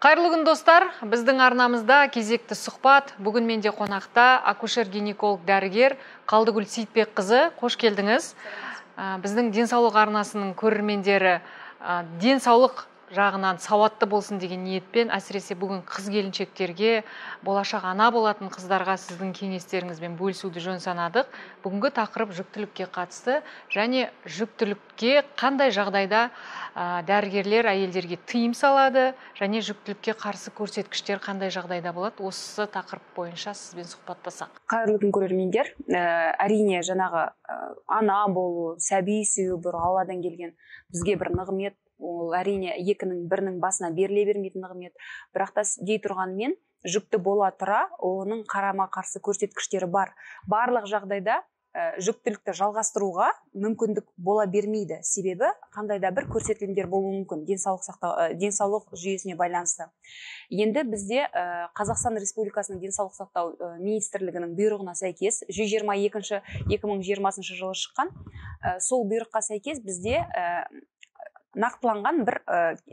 Қайырлы күн, достар! Біздің арнамызда кезекті сұхбат. Бүгін менде қонақта акушер-гинеколог дәрігер Қалдыгүл Сейітбекқызы. Қош келдіңіз. Біздің денсаулық арнасының көрермендері денсаулық жағынан сауатты болсын деген ниетпен, әсіресе бүгін қыз келіншектерге, болашақ ана болатын қыздарға сіздің кеңестеріңізбен бөлісуді жөн санадық. Бүгінгі тақырып жүктілікке қатысты және жүктілікке қандай жағдайда дәрігерлер әйелдерге тыйым салады және жүктілікке қарсы көрсеткіштер қандай жағдайда болады, осы тақырып бойынша сізбен сұхбаттасақ. Қайырлы күн, көрермендер. Әрине, жаңағы ана болу, сәби сүю бір Алладан келген бізге бір нығмет. Ол әрине екінің бірінің басына беріле бермейтін нығмет. Бірақ та дей тұрғанмен, жүкті бола тұра оның қарама қарсы көрсеткіштері бар. Барлық жағдайда жүктілікті жалғастыруға мүмкіндік бола бермейді. Себебі қандай да бір көрсетілімдер болуы мүмкін денсаулық сақтау, денсаулық жүйесіне байланысты. Енді бізде Қазақстан Республикасының денсаулық сақтау министрлігінің бұйрығына сәйкес 122 2020 жылы шыққан, сол бұйрыққа сәйкес бізде нақтыланған бір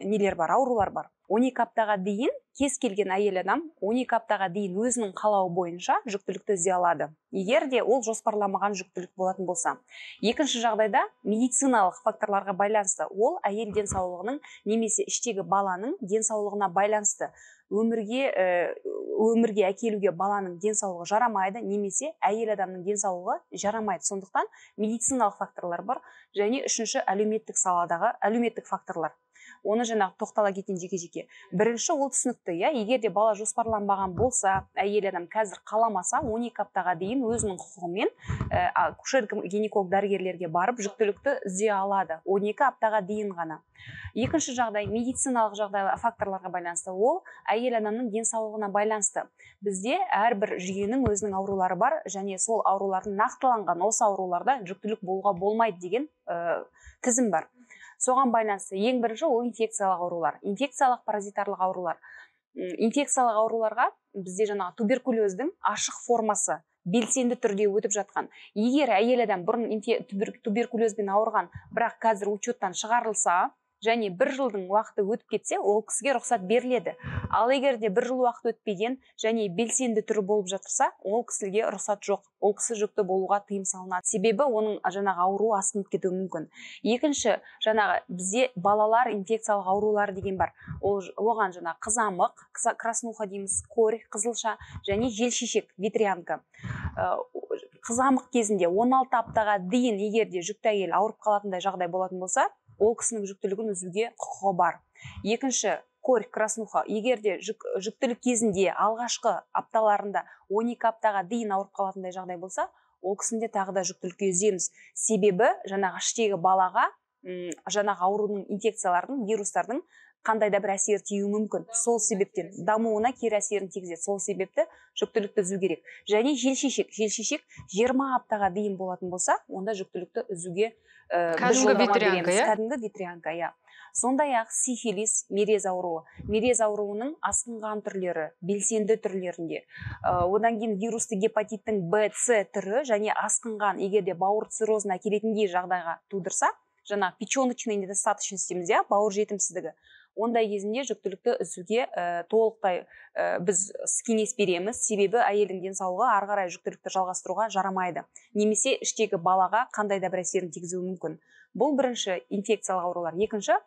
нелер бар, аурулар бар. 12 аптаға дейін кез келген әйел адам 12 аптаға дейін өзінің қалауы бойынша жүктілікті үзе алады, егер де ол жоспарламаған жүктілік болатын болса. Екінші жағдайда медициналық факторларға байланысты, ол әйел денсаулығының немесе іштегі баланың денсаулығына байланысты, өмірге әкелуге баланың денсаулығы жарамайды немесе әйел адамның денсаулығы жарамайды. Сондықтан медициналық факторлар бар. Және үшінші, әлеуметтік саладағы әлеуметтік факторлар. Оны жаңағы тоқтала кетейін жеке жеке. Бірінші, ол түсінікті, иә, егер де бала жоспарланбаған болса, әйел адам қазір қаламаса, 12 аптаға дейін өзінің құқығымен акушер гинеколог дәрігерлерге барып, жүктілікті үзе алады 12 аптаға дейін ғана. Екінші жағдай, медициналық жағдай факторларға байланысты, ол әйел адамның денсаулығына байланысты. Бізде әрбір жүйенің өзінің аурулары бар және сол аурулардың нақтыланған, осы ауруларда жүктілік болуға болмайды деген тізім бар. Соған байланысты ең бірінші ол инфекциялық аурулар, инфекциялық паразитарлық аурулар. Инфекциялық ауруларға бізде жаңағы туберкулездің ашық формасы белсенді түрде өтіп жатқан. Егер әйел адам бұрын туберкулезбен ауырған, бірақ қазір учеттан шығарылса және бір жылдың уақыты өтіп кетсе, ол кісіге рұқсат беріледі. Ал егер де бір жыл уақыт өтпеген және белсенді түрі болып жатырса, ол кісіге рұқсат жоқ, ол кісі жүкті болуға тыйым салынады, себебі оның жаңағы ауруы асқынып кетуі мүмкін. Екінші, жаңағы бізде балалар инфекциялық аурулары деген бар. Ол оған жаңағы қызамық, краснуха дейміз, корь, қызылша және желшешек, ветрянка. Қызамық кезінде 16 аптаға дейін егер де жүкті әйел ауырып қалатындай жағдай болатын болса, ол кісінің жүктілігін үзуге құқығы бар. Екінші, корь, краснуха, егер де жүктілік кезінде алғашқы апталарында 12 аптаға дейін ауырып қалатындай жағдай болса, ол кісінің де тағы да жүктілікке үземіз, себебі жаңағы іштегі балаға жаңағы аурудың, инфекциялардың, вирустардың қандай да бір әсері тиюі мүмкін. Сол себептен дамуына кері әсерін тигізеді. Сол себепті жүктілікті үзу керек. Және желшешек, желшешек 20 аптаға дейін болатын болса, онда жүктілікті үзуге біз Кәдімгі жолдама ветрянка, береміз. Иә? Кәдімгі ветрянка, иә. Сондай ақ сифилис, мерез ауруы, мерез ауруының асқынған түрлері, белсенді түрлерінде. Одан кейін вирусты гепатиттің Б, С түрі және асқынған, егер де бауыр циррозына әкелетіндей жағдайға тудырса, жаңа печеночный недостаточность дейміз, иә, бауыр жетімсіздігі, ондай кезінде жүктілікті үзуге толықтай біз кеңес береміз, себебі әйелдің денсаулығы ары қарай жүктілікті жалғастыруға жарамайды немесе іштегі балаға қандай да бір әсерін тигізуі мүмкін. Бұл бірінші инфекциялық аурулар. Екінші,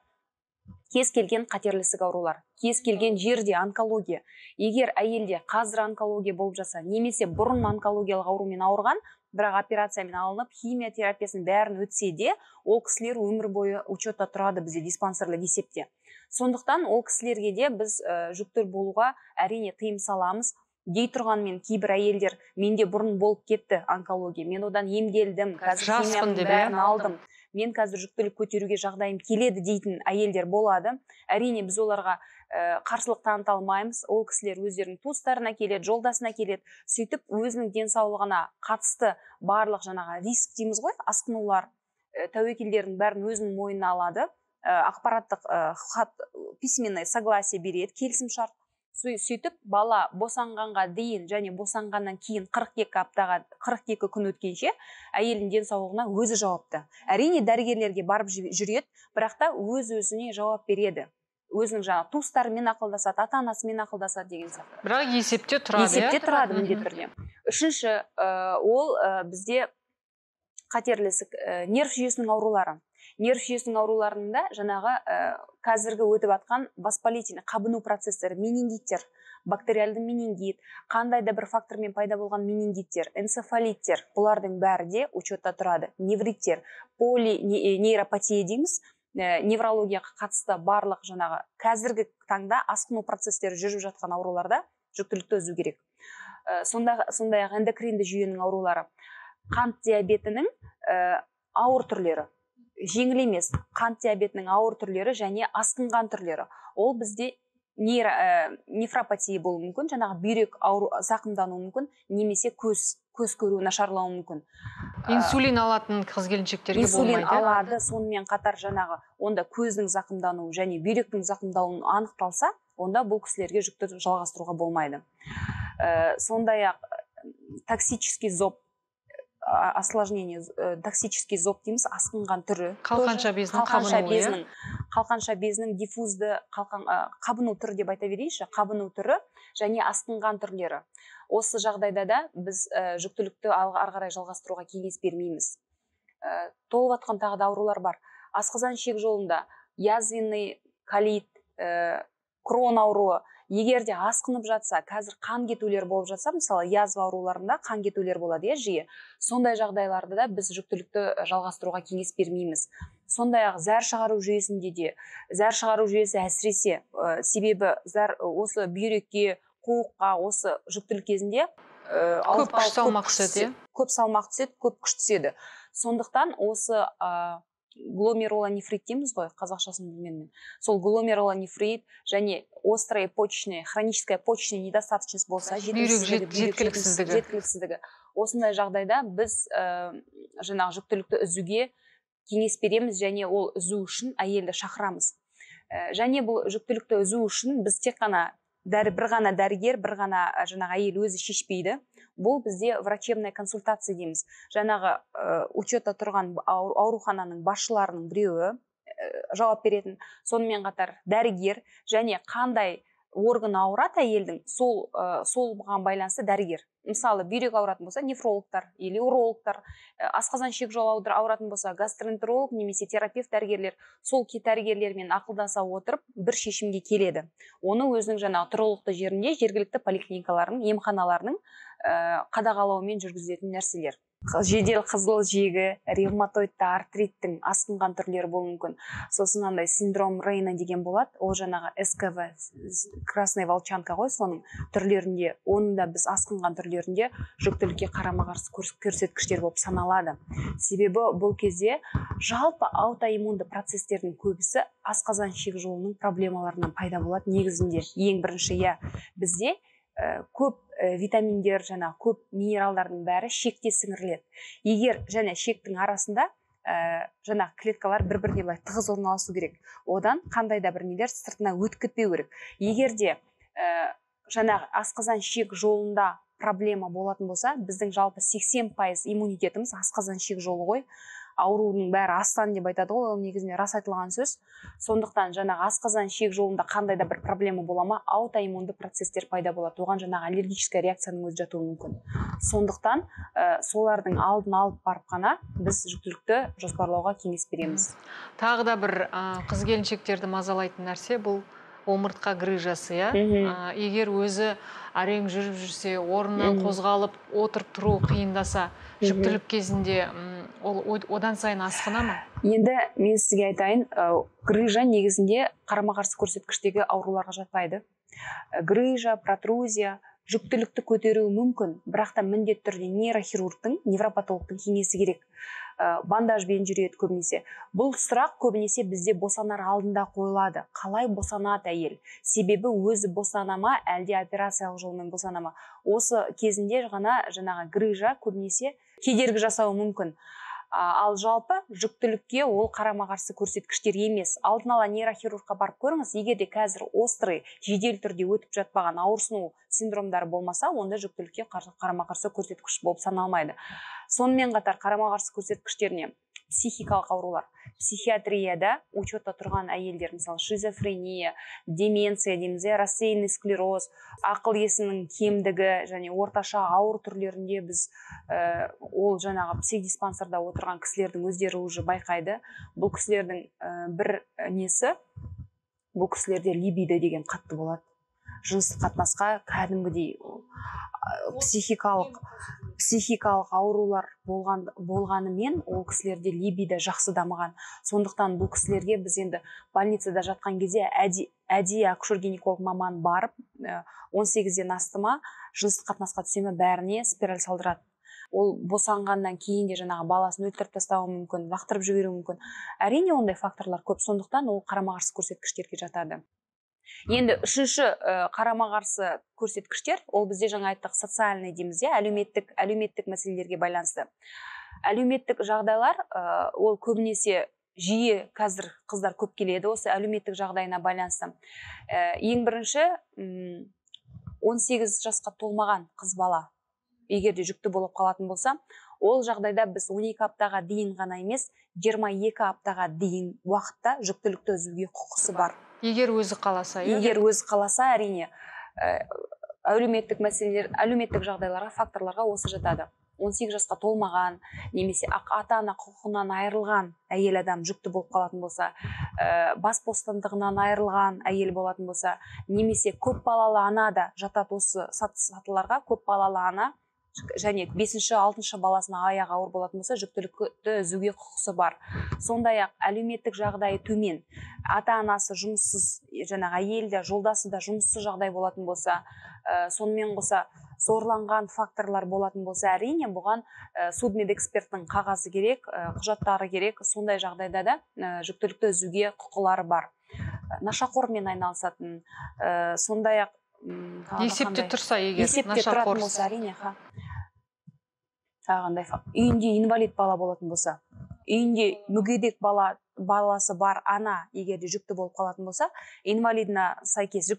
кез келген қатерлі ісік аурулар, кез келген жерде онкология. Егер әйелде қазір онкология болып жатса немесе бұрын онкологиялық аурумен ауырған, бірақ операциямен алынып, химиотерапиясын бәрін өтсе де, ол кісілер өмір бойы учетта тұрады бізде, диспансерлік есепте. Сондықтан ол кісілерге де біз жүкті болуға, әрине, тыйым саламыз. Дей тұрғанмен, кейбір әйелдер: «Менде бұрын болып кетті онкология, мен одан емделдім, қазір Жаспын химияның деп, иә? бәрін алдым, мен қазір жүктілік көтеруге жағдайым келеді», – дейтін әйелдер болады. Әрине, біз оларға қарсылық таныта алмаймыз. Ол кісілер өздерінің туыстарына келеді, жолдасына келеді. Сөйтіп өзінің денсаулығына қатысты барлық жаңағы риск дейміз ғой, асқынулар, тәуекелдердің бәрін өзінің мойнына алады. Ақпараттық хат, письменное согласие береді, келісім шарт. Сөйтіп бала босанғанға дейін және босанғаннан кейін 42 аптаға, 42 күн өткенше әйелдің денсаулығына өзі жауапты. Әрине, дәрігерлерге барып жүреді, бірақ та өз өзіне жауап береді. Өзінің жаңағы туыстарымен ақылдасады, ата-анасымен ақылдасады деген сияқты. Бірақ есепте тұрады, есепте тұрады міндетті түрде. Үшінші, ол бізде қатерлі ісік, нерв жүйесінің аурулары. Нерв жүйесінің ауруларында жаңағы қазіргі өтіп атқан воспалительный қабыну процестері, менингиттер, бактериалды менингит, қандай да бір фактормен пайда болған менингиттер, энцефалиттер, бұлардың бәрі де учетта тұрады. Невриттер, полинейропатия дейміз, неврологияға қатысты барлық жаңағы қазіргі таңда асқыну процестері жүріп жатқан ауруларда жүктілікті үзу керек. Сондай-ақ эндокринді жүйенің аурулары, қант диабетінің ауыр түрлері, жеңіл емес, қант диабетінің ауыр түрлері және асқынған түрлері. Ол бізде нефропатия болуы мүмкін, жаңағы бүйрек ауру зақымдануы мүмкін, немесе көз көруі нашарлауы мүмкін. Инсулин алатын қыз келіншектерге болмайды. Инсулин алады, сонымен қатар жаңағы онда көздің зақымдануы және бүйректің зақымдануы анықталса, онда бұл кісілерге жүкті жалғастыруға болмайды. Сондай-ақ токсический зоб, осложнение, токсический зоб дейміз, асқынған түрі. Қалқанша безінің қабынуы. Қалқанша безінің диффузды қабыну түрі деп айта берейінші, қабыну түрі және асқынған түрлері. Осы жағдайда да біз жүктілікті ары қарай жалғастыруға кеңес бермейміз. Толып атқан тағы да аурулар бар. Асқазан ішек жолында язвенный колит, Крон ауруы, егер де асқынып жатса, қазір қан кетулер болып жатса, мысалы язва ауруларында қан кетулер болады, иә, жиі. Сондай жағдайларда да біз жүктілікті жалғастыруға кеңес бермейміз. Сондай-ақ зәр шығару жүйесінде де, зәр шығару жүйесі әсіресе, себебі зәр осы бүйрекке, қуыққа, осы жүктілік кезінде көп күш салмақ түседі, көп салмақ түседі, көп күш түседі. Сондықтан осы гломерулонефрит дейміз ғой, қазақшасын білмедім мен. Сол гломерулонефрит және острая почечная, хроническая почечная недостаточность болса, жеткіліксіздігі. Осындай жағдайда біз жаңағы жүктілікті үзуге кеңес береміз және ол үзу үшін әйелді шақырамыз. Және бұл жүктілікті үзу үшін біз тек қана бір ғана дәрігер, бір ғана жаңағы әйел өзі шешпейді. Бұл бізде врачебная консультация дейміз. Жаңағы учетта тұрған аурухананың басшыларының біреуі жауап беретін, сонымен қатар дәрігер және қандай орган ауырады әйелдің, сол соған байланысты дәрігер. Мысалы, бүйрек ауыратын болса, нефрологтар или урологтар, асқазан ішек жолы ауыратын болса, гастроэнтеролог немесе терапевт дәрігерлер, сол дәрігерлермен ақылдаса отырып бір шешімге келеді. Оны өзінің жаңағы тұрғылықты жерінде жергілікті поликлиникалардың, емханаларының қадағалауымен жүргізетін нәрселер. Жедел қызыл жегі, ревматоидты артриттің асқынған түрлері болуы мүмкін. Сосын андай синдром Рейна деген болады, ол жаңағы СКВ, красная волчанка ғой, соның түрлерінде, оның да біз асқынған түрлерінде жүктілікке қарама-қарсы көрсеткіштер болып саналады. Себебі бұл кезде жалпы аутоиммунды процестердің көбісі асқазан ішек жолының проблемаларынан пайда болады негізінде. Ең бірінші, иә, бізде көп витаминдер, жаңа көп минералдардың бәрі шекте сіңіріледі. Егер және шектің арасында жаңа клеткалар бір-біріне былай тығыз орналасу керек. Одан қандай да бір нелер сыртына өтіп кетпеу керек. Егер де жаңағы асқазан ішек жолында проблема болатын болса, біздің жалпы 80% иммунитетіміз асқазан ішек жолы ғой. Аурудың бәрі астан деп айтады ғой, ол негізінде рас айтылған сөз. Сондықтан жаңағы асқазан ішек жолында қандай да бір проблема бола ма, аутоиммунды процестер пайда болады. Оған жаңағы аллергическая реакцияның өзі жатуы мүмкін. Сондықтан солардың алдын алып барып қана біз жүктілікті жоспарлауға кеңес береміз. Тағы да бір қыз келіншектерді мазалайтын нәрсе бұл омыртқа грыжасы, иә? Егер өзі әрең жүріп жүрсе, орнынан қозғалып, отырып тұру қиындаса, жүктілік кезінде ол одан сайын асқына ма? Енді мен сізге айтайын, грыжа негізінде қарама-қарсы көрсеткіштегі ауруларға жатпайды. Грыжа, протрузия жүктілікті көтеруі мүмкін, бірақ та міндетті түрде нейрохирургтың, невропатологтың кеңесі керек. Бандажбен жүреді көбінесе. Бұл сұрақ көбінесе бізде босанар алдында қойылады. Қалай босанады әйел? Себебі өзі босана ма, әлде операциялық жолмен босана ма? Осы кезінде ғана жаңағы грыжа көбінесе кедергі жасауы мүмкін. Ал жалпы жүктілікке ол қарама-қарсы көрсеткіштер емес. Алдын ала нейрохирургқа барып көріңіз, егер де қазір острый, жедел түрде өтіп жатпаған ауырсыну синдромдары болмаса, онда жүктілікке қарама-қарсы көрсеткіш болып саналмайды. Сонымен қатар қарама-қарсы көрсеткіштеріне Психикалық аурулар. Психиатрияда учетта тұрған әйелдер, мысалы, шизофрения, деменция дейміз, рассеянный склероз, ақыл есінің кемдігі және орташа ауыр түрлерінде біз ол жаңағы психдиспансерда отырған кісілердің өздері уже байқайды. Бұл кісілердің бір несі, бұл кісілерде либидо деген қатты болады. Жыныстық қатынасқа кәдімгідей психикалық аурулар болғанымен ол кісілерде либидо жақсы дамыған. Сондықтан бұл кісілерге біз енді больницада жатқан кезде әдейі акушер-гинеколог маман барып, 18-ден асты ма, жыныстық қатынасқа түсе ме, бәріне спираль салдырады. Ол босанғаннан кейін де жаңағы баласын өлтіріп тастауы мүмкін, лақтырып жіберуі мүмкін. Әрине ондай факторлар көп, сондықтан ол қарама-қарсы көрсеткіштерге жатады. Енді үшінші қарама-қарсы көрсеткіштер, ол бізде жаңа айттық, социальный дейміз, иә, әлеуметтік мәселелерге байланысты. Әлеуметтік жағдайлар, ол көбінесе жиі қазір қыздар көп келеді осы әлеуметтік жағдайына байланысты. Ең бірінші, 18 жасқа толмаған қыз бала, егер де жүкті болып қалатын болса, ол жағдайда біз 12 аптаға дейін ғана емес, 22 аптаға дейін уақытта жүктілікті үзуге құқысы бар. Егер өзі қаласа, егер өзі қаласа, әрине, әлеуметтік мәселелер, әлеуметтік жағдайларға, факторларға осы жатады. 18 жасқа толмаған немесе ата-ана құқығынан айырылған әйел адам жүкті болып қалатын болса, бас бостандығынан айырылған әйел болатын болса, немесе көп балалы ана да жатады осы сатыларға, көп балалы ана және 5-ші, 6-шы баласына аяғы ауыр болатын болса, жүктілікті үзуге құқысы бар. Сондай-ақ әлеуметтік жағдайы төмен, ата-анасы жұмыссыз, жаңағы әйел де, жолдасы да жұмыссыз жағдай болатын болса, сонымен қоса зорланған факторлар болатын болса, әрине бұған судмедэксперттің қағазы керек, құжаттары керек. Сондай жағдайда да жүктілікті үзуге құқылары бар. Нашақормен айналысатын, сондай-ақ есепте тұрса, егер есепте тұратын болса, әрине, тағы үйінде инвалид бала болатын болса, үйінде мүгедек баласы бар ана егер де жүкті болып қалатын болса, инвалидына сәйкес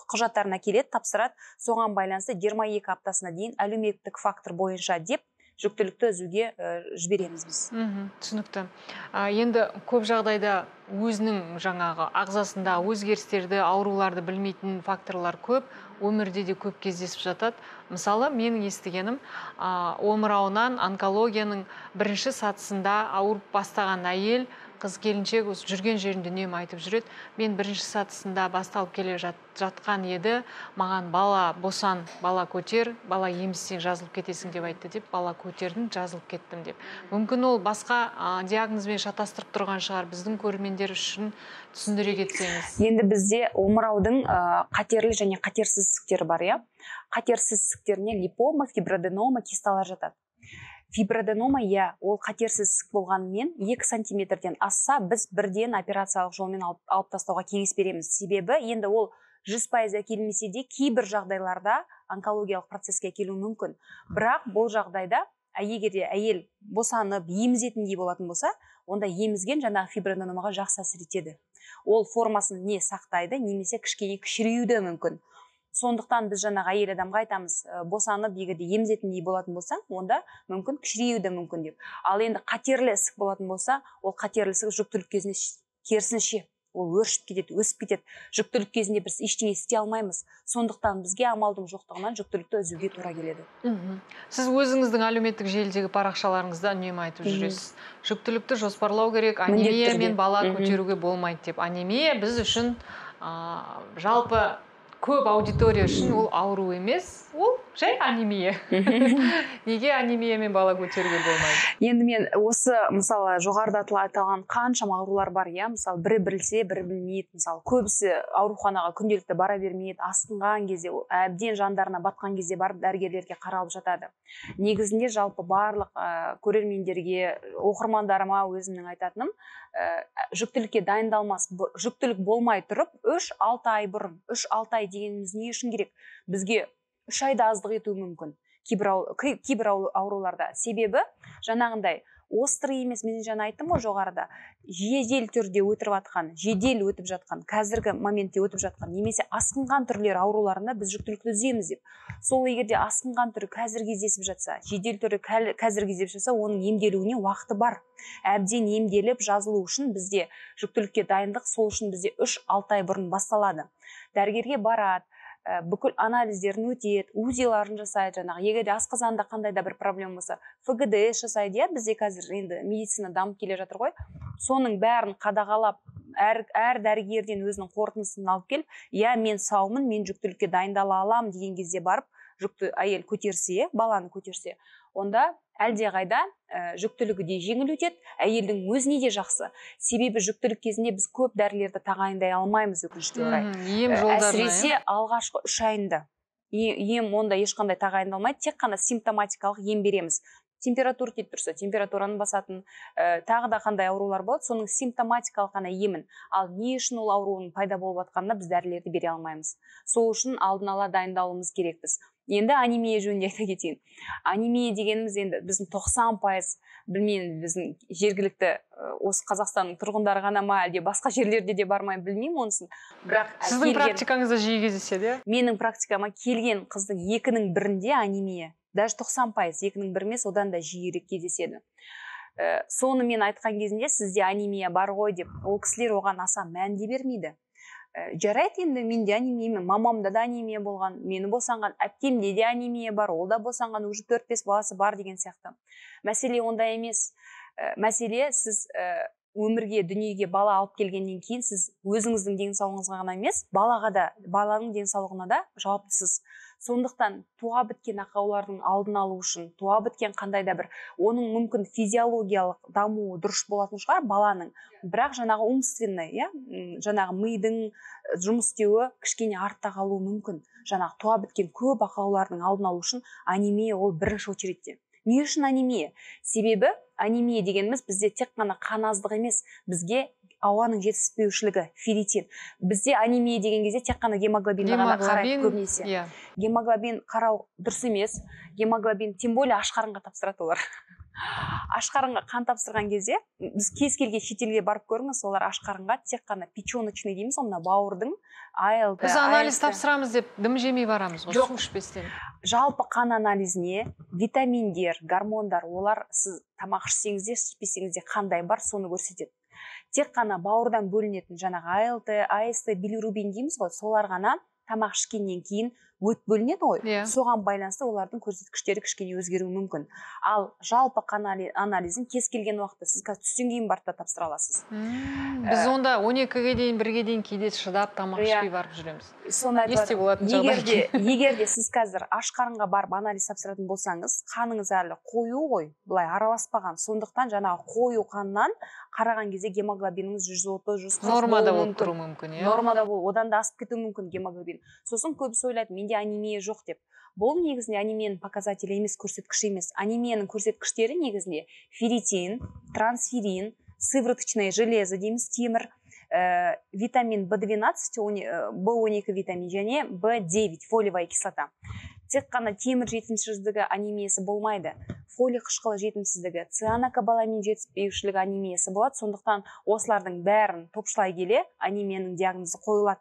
құжаттарына келеді, тапсырады. Соған байланысты 22 аптасына дейін әлеуметтік фактор бойынша деп жүктілікті үзуге жібереміз біз. Түсінікті. Енді көп жағдайда өзінің жаңағы ағзасында өзгерістерді, ауруларды білмейтін факторлар көп, өмірде де көп кездесіп жатады. Мысалы, менің естігенім, омырауынан онкологияның бірінші сатысында ауырып бастаған әйел, қыз келіншек осы жүрген жерінде үнемі айтып жүреді. Мен бірінші сатысында басталып келе жатқан еді, маған бала босан, бала көтер, бала емізсең жазылып кетесің деп айтты деп, бала көтердім, жазылып кеттім деп. Мүмкін ол басқа диагнозбен шатастырып тұрған шығар, біздің көрермендер үшін түсіндіре кетсеңіз. Енді бізде омыраудың қатерлі және қатерсіз ісіктері бар, иә? Қатерсіз ісіктеріне липома, фиброаденома, кисталар жатады. Фиброаденома, иә, ол қатерсіз ісік болғанымен 2 сантиметрден асса, біз бірден операциялық жолмен алып тастауға кеңес береміз. Себебі енді ол 100% әкелмесе де кейбір жағдайларда онкологиялық процеске әкелуі мүмкін. Бірақ бұл жағдайда егер де әйел босанып емізетіндей болатын болса, онда емізген жаңағы фиброаденомаға жақсы әсер етеді. Ол формасын не сақтайды, немесе кішкене кішіреюі де мүмкін. Сондықтан біз жаңағы әйел адамға айтамыз, босанып егер де емізетіндей болатын болса, онда мүмкін кішіреюі де мүмкін деп. Ал енді қатерлі ісік болатын болса, ол қатерлі ісік жүктілік кезінде керісінше, ол өршіп кетеді, өсіп кетеді. Жүктілік кезінде біз ештеңе істей алмаймыз. Сондықтан бізге амалдың жоқтығынан жүктілікті үзуге тура келеді. Сіз өзіңіздің әлеуметтік желідегі парақшаларыңызда үнемі айтып жүресіз. Жүктілікті жоспарлау керек, анемия мен бала көтеруге болмайды деп. Анемия біз үшін жалпы көп аудитория үшін ол ауру емес, ол жай анемия. Неге анемиямен бала көтеруге болмайды? Енді мен осы, мысалы, жоғарыда аталған қаншама аурулар бар, иә, мысалы, бірі білсе, бірі білмейді, мысалы, көбісі ауруханаға күнделікті бара бермейді, асқынған кезде, әбден жандарына батқан кезде барып дәрігерлерге қаралып жатады. Негізінде жалпы барлық көрермендерге, оқырмандарыма өзімнің айтатыным, жүктілікке дайындалмас, жүктілік болмай тұрып 3-6 ай бұрын, 3-6 ай дегеніміз не үшін керек? Бізге 3 айда аздық етуі мүмкін кейбір ауруларда. Себебі жаңағындай Острый емес, мен жаңа айттым ғой жоғарыда, жедел түрде өтіп жатқан, жедел өтіп жатқан, қазіргі моментте өтіп жатқан немесе асқынған түрлері ауруларында біз жүктілікті үземіз деп. Сол егер де асқынған түрі қазір кездесіп жатса, жедел түрі қазір кездесіп жатса, оның емделуіне уақыты бар. Әбден емделіп жазылу үшін бізде жүктілікке дайындық, сол үшін бізде 3-6 ай бұрын басталады. Дәрігерге барады, бүкіл анализдерін өтеді, УЗИларын жасайды, жаңағы егер де асқазанда қандай да бір проблема болса, ФГДС жасайды, иә, бізде қазір енді медицина дамып келе жатыр ғой. Соның бәрін қадағалап, әр дәрігерден өзінің қорытындысын алып келіп, иә, мен саумын, мен жүктілікке дайындала аламын деген кезде барып, жүкті әйел көтерсе, баланы көтерсе, онда әлдеқайда жүктілігі де жеңіл өтеді, әйелдің өзіне де жақсы. Себебі жүктілік кезінде біз көп дәрілерді тағайындай алмаймыз, өкінішке орай. Ем жолдарына, Әсіресе алғашқы 3 айында ем онда ешқандай тағайындалмайды, тек қана симптоматикалық ем береміз. Температура кетіп тұрса, температураны басатын, тағы да қандай аурулар болады, соның симптоматикалық қана емін. Ал не үшін ол ауруының пайда болып жатқанына біз дәрілерді бере алмаймыз. Сол үшін алдын ала дайындалуымыз керекпіз. Енді анемия жөнінде айта кетейін. Анемия дегеніміз енді біздің 90%, білмеймін, біздің жергілікті осы Қазақстанның тұрғындары ғана ма, әлде басқа жерлерде де бар ма, білмеймін онысын. Бірақ сіздің практикаңызда жиі кездеседі, иә? Менің практикама келген қыздың 2-нің бірінде анемия. Даже 90%, 2-нің бірі емес, одан да жиірек кездеседі. Соны мен айтқан кезінде сізде анемия бар ғой деп, ол кісілер оған аса мән де бермейді. Жарайды енді, менде анемия, мамамда да анемия болған, мені босанған әпкемде де анемия бар, ол да босанған, уже 4-5 баласы бар деген сияқты. Мәселе онда емес. Мәселе сіз өмірге, дүниеге бала алып келгеннен кейін сіз өзіңіздің денсаулығыңызға ғана емес, балаға да, баланың денсаулығына да жауаптысыз. Сондықтан туа біткен ақаулардың алдын алу үшін, туа біткен қандай да бір, оның мүмкін физиологиялық дамуы дұрыс болатын шығар баланың, бірақ жаңағы умственный, иә, жаңағы мидың жұмыс істеуі кішкене артта қалуы мүмкін. Жаңағы туа біткен көп ақаулардың алдын алу үшін анемия ол бірінші очередте. Не үшін анемия? Себебі анемия дегеніміз бізде тек қана қан аздығы емес, бізге ауаның жетіспеушілігі, ферритин. Бізде анемия деген кезде тек қана гемоглобинді ғана қарайды көбінесе. Yeah. Гемоглобин қарау дұрыс емес. Гемоглобин, тем более аш қарынға тапсырады олар. Аш қарынға қан тапсырған кезде, біз кез келген шетелге барып көріңіз, олар аш қарынға тек қана печеночный дейміз, мына бауырдың АЛТ. Біз анализ тапсырамыз деп дым жемей барамыз ғой, су ішпестен. Жалпы қан анализіне витаминдер, гормондар, олар сіз тамақ ішсеңіз де, ішпесеңіз де қандай бар, соны көрсетеді. Тек қана бауырдан бөлінетін жаңағы АЛТ, АСТ, билирубин дейміз ғой, солар ғана тамақ ішкеннен кейін өт бөлінеді ғой, yeah. Соған байланысты олардың көрсеткіштері кішкене өзгеруі мүмкін. Ал жалпы қан анализін кез келген уақытта сіз қазір түстен кейін барып та тапсыра аласыз. Біз онда 12-ге дейін, 1-ге дейін кейде шыдап тамақ ішпей барып жүреміз. Соны айтып, егер де сіз қазір аш қарынға барып анализ тапсыратын болсаңыз, қаныңыз әлі қою ғой, былай араласпаған. Сондықтан жаңағы қою қаннан қараған кезде гемоглобиніңіз 130, 140 нормада болып тұруы мүмкін, иә. Нормада болып, одан да асып кетуі мүмкін гемоглобин. Сосын көбісі ойлайды, менде анемия жоқ деп. Бұл негізінде анемияның показателі емес, көрсеткіші емес. Анемияның көрсеткіштері негізінде ферритин, трансферрин, сывороточное железо дейміз, темір, витамин B12, B12 витамин және B9, фолиевая кислота. Тек қана темір жетімсіздігі анемиясы болмайды. Фолий қышқылы жетімсіздігі, цианокобаламин жетіспеушілігі анемиясы болады. Сондықтан осылардың бәрін топшылай келе анемияның диагнозы қойылады.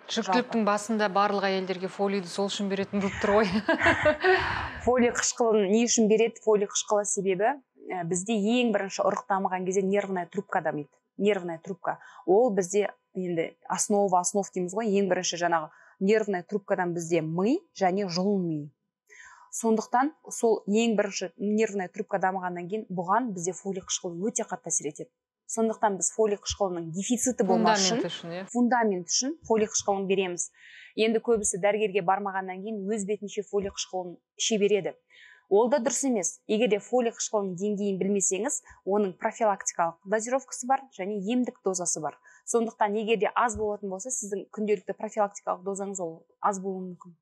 Жүктіліктің басында барлық әйелдерге фолийді сол үшін беретін болып тұр ғой. Фолий қышқылын не үшін береді? Фолий қышқылы себебі бізде ең бірінші ұрық дамыған кезде нервная трубка дамиды. Нервная трубка. Ол бізде енді основа основ дейміз ғой, ең бірінші жаңағы нервная трубкадан бізде ми және жұлын миы. Сондықтан сол ең бірінші нервная трубка дамығаннан кейін бұған бізде фолий қышқылы өте қатты әсер етеді. Сондықтан біз фолий қышқылының дефициті болмас үшін, фундамент үшін фолий қышқылын береміз. Енді көбісі дәрігерге бармағаннан кейін өз бетінше фолий қышқылын іше береді. Ол да дұрыс емес. Егер де фолий қышқылының деңгейін білмесеңіз, оның профилактикалық дозировкасы бар және емдік дозасы бар. Сондықтан егер де аз болатын болса, сіздің күнделікті профилактикалық дозаңыз ол аз болуы мүмкін.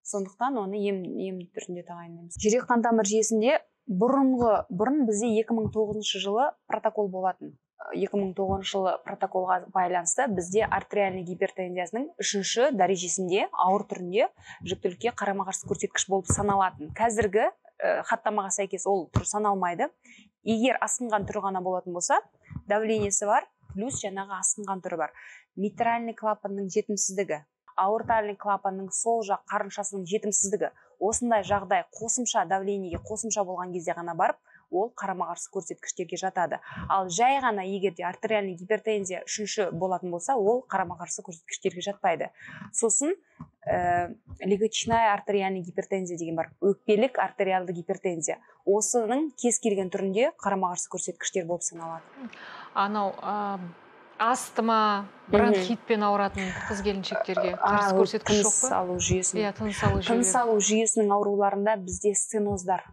Сондықтан оны ем түрінде тағайындаймыз. Жүрек қан тамыр жүйесінде бұрын бізде 2009 жылы протокол болатын. 2009 жылы протоколға байланысты бізде артериальный гипертензиясының 3-ші дәрежесінде, ауыр түрінде жүктілікке қарама-қарсы көрсеткіш болып саналатын. Қазіргі хаттамаға сәйкес ол түр саналмайды. Егер асқынған түрі ғана болатын болса, давлениесі бар, плюс жаңағы асқынған түрі бар. Митральный клапанның жетімсіздігі, аортальный клапанның сол жақ қарыншасының жетімсіздігі. Осындай жағдай қосымша давлениеге қосымша болған кезде ғана барып, ол қарама-қарсы көрсеткіштерге жатады. Ал жай ғана егер де артериальный гипертензия үшінші болатын болса, ол қарама-қарсы көрсеткіштерге жатпайды. Сосын легочная артериальный гипертензия деген бар, өкпелік артериалды гипертензия. Осының кез келген түрінде қарама-қарсы көрсеткіштер болып саналады. Анау астма, бронхитпен ауыратын қыз келіншектерге қарсы көрсеткіш жоқ па? Тыныс алу жүйесінің. Иә, тыныс алу жүйесі. Тыныс алу жүйесінің ауруларында бізде стеноздар.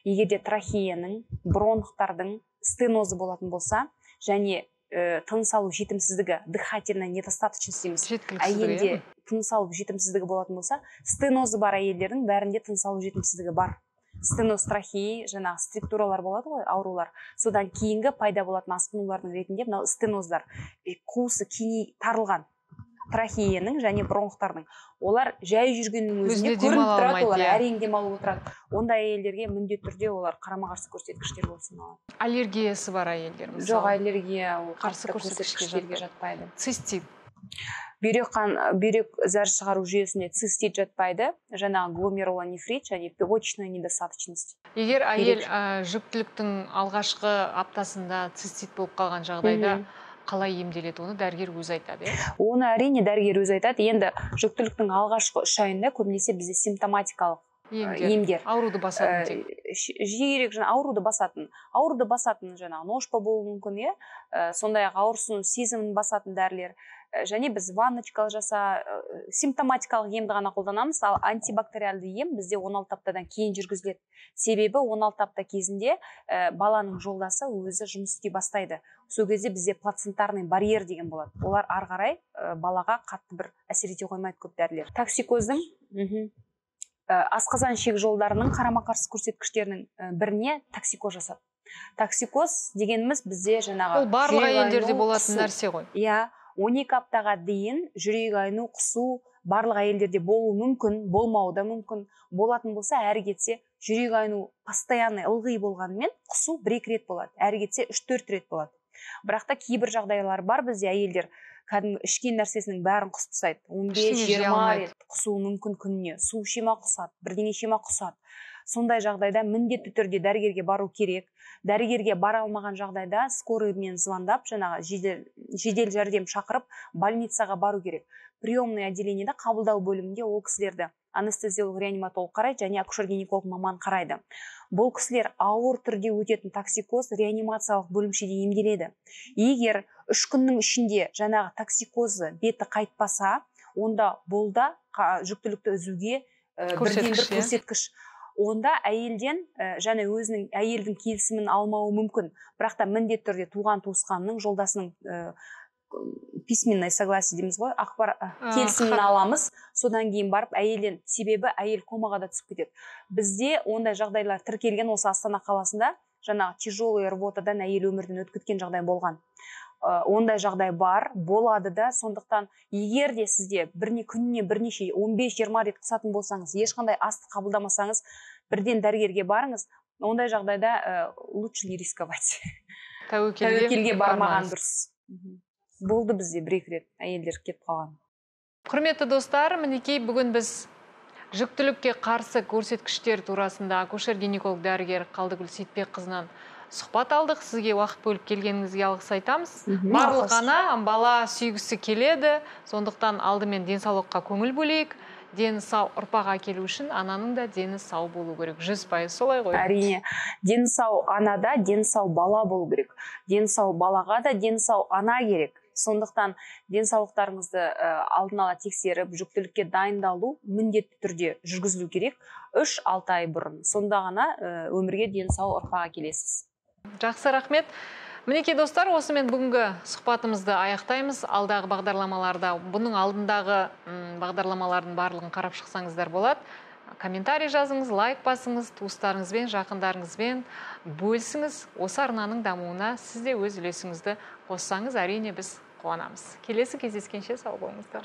Егер де трахеяның, бронхтардың стенозы болатын болса, және тыныс алу жетімсіздігі, дыхательная недостаточность дейміз. Әйелде тыныс алу жетімсіздігі болатын болса, стенозы бар әйелдердің бәрінде тыныс алу жетімсіздігі бар. Стеноз трахеи, жаңағы структуралар болады ғой, аурулар. Содан кейінгі пайда болатын асқынулардың ретінде мынау стеноздар, қуысы кеңей тарылған трахеяның және бронхтардың. Олар жай жүргеннің өзінде көрініп тұрады, олар әрең демалып отырады. Ондай әйелдерге міндетті түрде олар қарама-қарсы көрсеткіштер болып саналады. Аллергиясы бар әйелдер мысалы? Жоқ, аллергия ол қарсы көрсеткіштерге жатпайды. Цистит. Бүйрек зәр шығару жүйесіне цистит жатпайды, жаңағы гломерулонефрит және почечная недостаточность. Егер әйел жүктіліктің алғашқы аптасында цистит болып қалған жағдайда қалай емделеді, оны дәрігер өзі айтады, иә? Оны әрине дәрігер өзі айтады. Енді жүктіліктің алғашқы 3 айында көбінесе бізде симптоматикалық емдер. Ауруды басатын тек. Жиірек жаңа ауруды басатын. Ауруды басатын жаңағы ношпа болуы мүмкін, иә? Сондай-ақ ауырсыну сезімін басатын дәрілер. Және біз ванночка жаса, симптоматикалық емді ғана қолданамыз, ал антибактериалды ем бізде 16 аптадан кейін жүргізіледі. Себебі 16 апта кезінде баланың жолдасы өзі жұмыс істей бастайды. Сол кезде бізде плацентарный барьер деген болады. Олар ары қарай балаға қатты бір әсер ете қоймайды көп дәрілер. Токсикоздың асқазан ішек жолдарының қарама-қарсы көрсеткіштерінің біріне токсикоз жасады. Токсикоз дегеніміз бізде жаңағы ол барлық әйелдерде болатын нәрсе ғой. Иә, 12 аптаға дейін жүрек айну, құсу барлық әйелдерде болуы мүмкін, болмауы да мүмкін. Болатын болса, әрі кетсе жүрек айну постоянный ылғи болғанымен құсу 1-2 рет болады, әрі кетсе 3-4 рет болады. Бірақ та кейбір жағдайлар бар, бізде әйелдер кәдімгі ішкен нәрсесінің бәрін құсып тастайды. 15-20 рет құсуы мүмкін күніне. Су іше ма құсады, бірдеңе іше ма құсады. Сондай жағдайда міндетті түрде дәрігерге бару керек. Дәрігерге бара алмаған жағдайда скорыймен звондап, жаңағы жедел жәрдем шақырып, больницаға бару керек. Приемный отделениеде, қабылдау бөлімінде ол кісілерді анестезиолог, реаниматолог қарайды және акушер-гинеколог маман қарайды. Бұл кісілер ауыр түрде өтетін токсикоз реанимациялық бөлімшеде емделеді. Егер 3 күннің ішінде жаңағы токсикозы беті қайтпаса, онда бұл да жүктілікті үзуге бірден бір көрсеткіш. Онда әйелден және өзінің әйелдің келісімін алмауы мүмкін. Бірақ та міндетті түрде туған туысқанның, жолдасының письменное согласие дейміз ғой, келісімін аламыз. Содан кейін барып әйелден, себебі әйел комаға да түсіп кетеді. Бізде ондай жағдайлар тіркелген. Осы Астана қаласында жаңағы тяжелый рвотадан әйел өмірден өтіп кеткен жағдай болған. Ондай жағдай бар, болады да. Сондықтан егер де сізде күніне бірнеше 15-20 рет құсатын болсаңыз, ешқандай асты қабылдамасаңыз, бірден дәрігерге барыңыз. Ондай жағдайда лучше не рисковать. Тәуекелге бармаған дұрыс. Болды бізде 1-2 рет әйелдер кетіп қалған. Құрметті достар, мінекей бүгін біз жүктілікке қарсы көрсеткіштер турасында акушер-гинеколог дәрігер Қалдыгүл Сейітбекқызынан сұхбат алдық. Сізге уақыт бөліп келгеніңізге алғыс айтамыз. Барлық ана бала сүйгісі келеді, сондықтан алдымен денсаулыққа көңіл бөлейік. Дені сау ұрпақ әкелу үшін ананың да дені сау болу керек. 100% солай ғой. Әрине, дені сау анада дені сау бала болу керек. Дені сау балаға да дені сау ана керек. Сондықтан денсаулықтарыңызды алдын ала тексеріп, жүктілікке дайындалу міндетті түрде жүргізілу керек 3-6 ай бұрын. Сонда ғана өмірге дені сау ұрпақ әкелесіз. Жақсы, рахмет. Мінекей достар, осымен бүгінгі сұхбатымызды аяқтаймыз. Алдағы бағдарламаларда, бұның алдындағы бағдарламалардың барлығын қарап шықсаңыздар болады. Комментарий жазыңыз, лайк басыңыз, туыстарыңызбен, жақындарыңызбен бөлісіңіз. Осы арнаның дамуына сіз де өз үлесіңізді қоссаңыз, әрине біз қуанамыз. Келесі кездескенше сау болыңыздар.